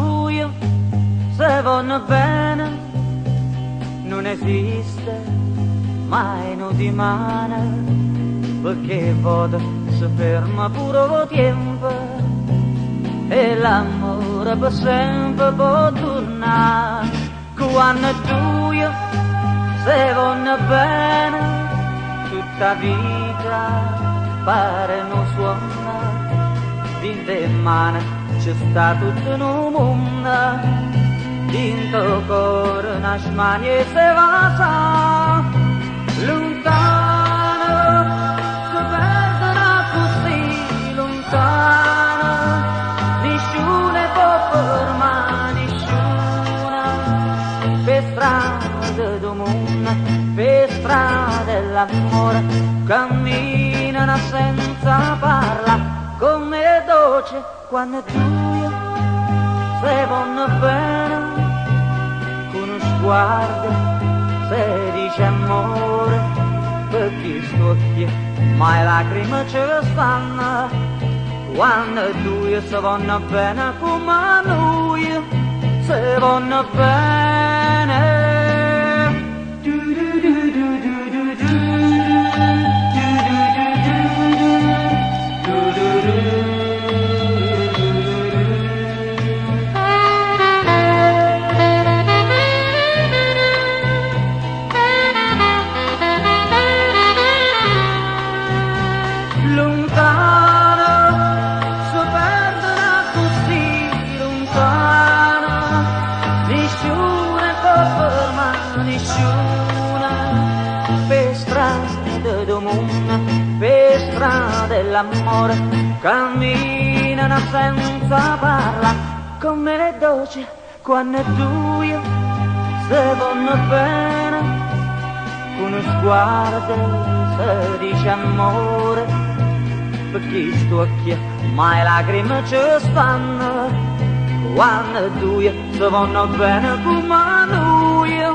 Duje se vonno bene, nun esiste mai nu dimane, pecché 'e vvote se ferma pure 'o tiempo e l'ammore pe sempe po' turnà. Quanno duje se vonno bene, tutta 'a vita pare nu suonno, dint' 'e mmane ce sta tutto nu munno, dint' 'o core na smania 'e se vasà. Luntano, se perdono accussì luntano, nisciuno 'e po' fermà, nisciuno. P' 'e strade d' 'o munno, p' 'e strade 'e l'ammore, camminano senza parlà, comm'è doce quanno duje se vonno bene, cu nu sguardo se dice ammore, pe chist'uocchie mai lacrime ce stanno, quanno duje se vonno bene comme a nuje, se vonno bene. Luntano, se perdono accussì luntano, nisciuno 'e po' fermà, nisciuno. P' 'e strade d' 'o munno, p' 'e strade 'e l'ammore, camminano senza parlà, comm'è doce quanno duje se vonno bene, cu nu sguardo se dice ammore, pe chist'uocchie mai lacrime ce stanno, quanno duje se vonno bene comme a nuje,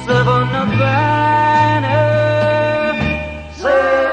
se vonno bene, se